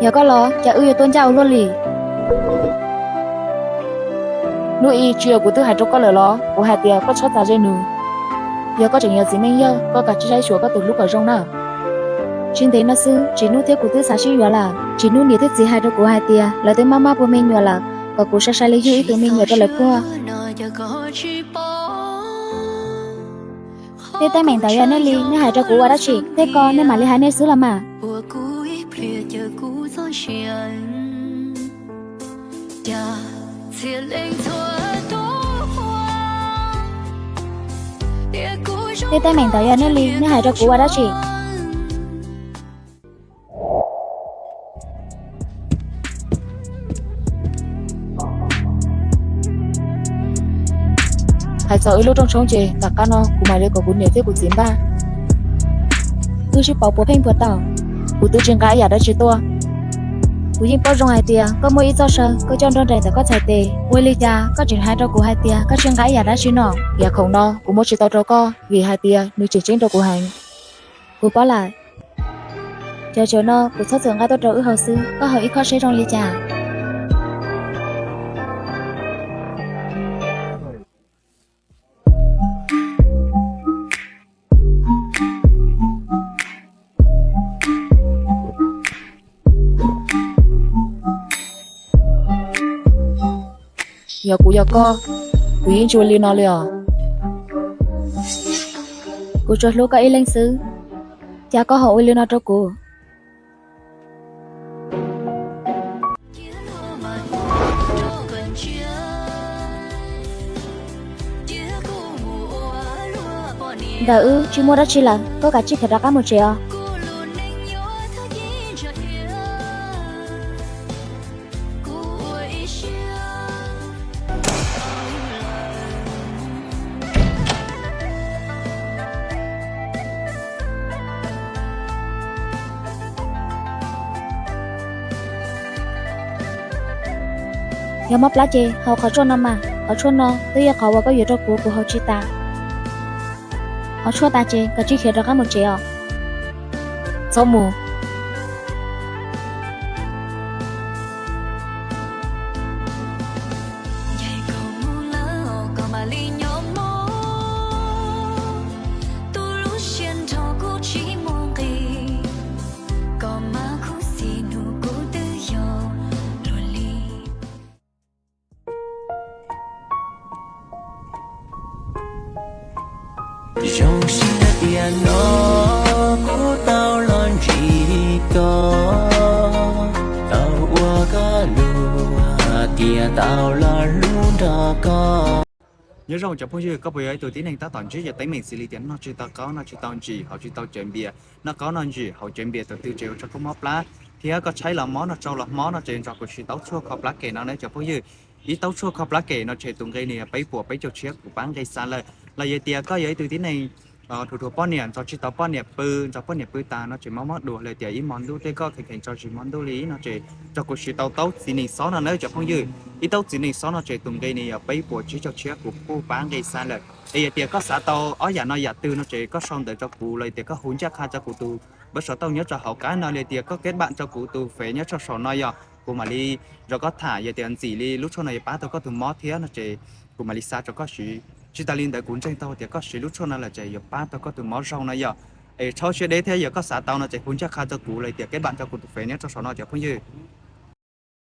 Yog koj los cas wb yuav tuaj ncaj ua luaj li? Hnub ib tsis yog kuv twb hais rau koj lawm los? Kuv hais tias koj txhob txav ze nws. Yog koj tseem yog txiv neej yawg, koj kav tsij saib xyuas koj tus hlub kom zoo na. Tsis ntev no xwb, Tsis Hnub thiab kuv twb xav sib yuav lawm. Tsis Hnub niam thiab txiv hais rau kuv hais tias lawv twb maj maj puag me nyuam lawm, kom kuv sai sai li yug ib tug me nyuam rau lawv puag. Tej teeb meem ntawd yog nej li, nej hais rau kuv ua dab tsi? Tej ko nej mam li hais nej xwb los mas. Tej teeb meem ntawd yog nej li, nej hais rau kuv ua dab tsi? Hais txog wb lub rooj tshoob ces tom qab no kuv mam li kom kuv niam thiab kuv txiv npaj. Wb sib pauv puas pheej puas tau, kuv twb tsis nqa ib yam dab tsi tuaj. Kuv yeej paub zoo hais tias koj muaj ib txoj saw koj coj nrog nraim ntawm koj txhais tes, ua li cas koj tseem hais rau kuv hais tias koj tsis nqa ib yam dab tsi no? Yam khoom no kuv muab tsis tau rau koj vim hais tias nws tseem ceeb rau kuv heev. Kuv paub lawm, cov cawv no kuv txhob txwm nqa tuaj rau wb haus xwb, koj haus ib khob seb zoo li cas. Yog kuv yog koj, kuv yeej tsis ua li no li os. Kuv tsuas hlub koj ib leeg xwb, cas koj ho ua li no rau kuv? Ntawm wb tsis muaj dab tsi lawm, koj kav tsij khiav rov qab mus tsev os. Yog mob plab ces haus qhov tshuaj no mas, qhov tshuaj no twb yog qhov uas koj yuav rau kuv, kuv haus tsis tas. Haus tshuaj tas ces koj tsis khiav rov qab mus tsev os. Txhob mus. Zoo siab tias no kuv tau los ntsib koj, tau ua koj luag, tias tau los hlub nrog koj. Nyob zoo cov phooj ywg, koj puas yog ib tug tib neeg tab tom ntsib cov teeb meem xws li tias noj tsis tau qaub, noj tsis tau ntsim, haus tsis tau cawv npias, noj qaub noj ntsim, haus cawv npias thaum twg ces ua rau koj mob plab, thiab koj tshaib los mob, noj tsau los mob no ces nrog kuv siv taub tshuaj kho plab kem no nawb cov phooj ywg. Ib taub tshuaj kho plab kem no ces tus nqi nws yog peb puas peb caug tshiab kuv pab nqi xa lawm. Los yog tias koj yog ib tug tib neeg dhuav dhuav poj niam, nrog tsis tau poj niam pw, nrog poj niam pw tas no ces mob mob duav, los tias ib hmo ntuj tej koj kheev kheev tso zis hmo ntuj li no ces nrog kuv siv tau taub txiv nees xob no nawb cov phooj ywg. Ib taub txiv nees xob no ces tus nqi nws yog peb puas tsib caug tshiab kuv kuj pab nqi xa lawm. Es yog tias koj xav tau ob yam no yam twg no ces koj sau ntawv rau kuv, los yog tias koj hu ncaj qha rau kuv tus npawb xov tooj nyob rau hauv qab no, los yog tias koj kev npam rau kuv tus fej nyob rau saum no yog kuv mam li nrog koj tham. Yog tias ntxim li lub tshuaj no yuav pab tau koj tus mob thiab no ces kuv mam li xa rau koj siv. Tsis tas li ntawd kuv ntseeg tau tias koj siv lub tshuaj no lawm ces yuav pab tau koj tus mob zoo no yog. Es txhob siab deb thiab, yog koj xav tau no ces hu ncaj qha rau kuv, los yog tias kev npam rau kuv tus fej nyob rau saum no cov phooj ywg.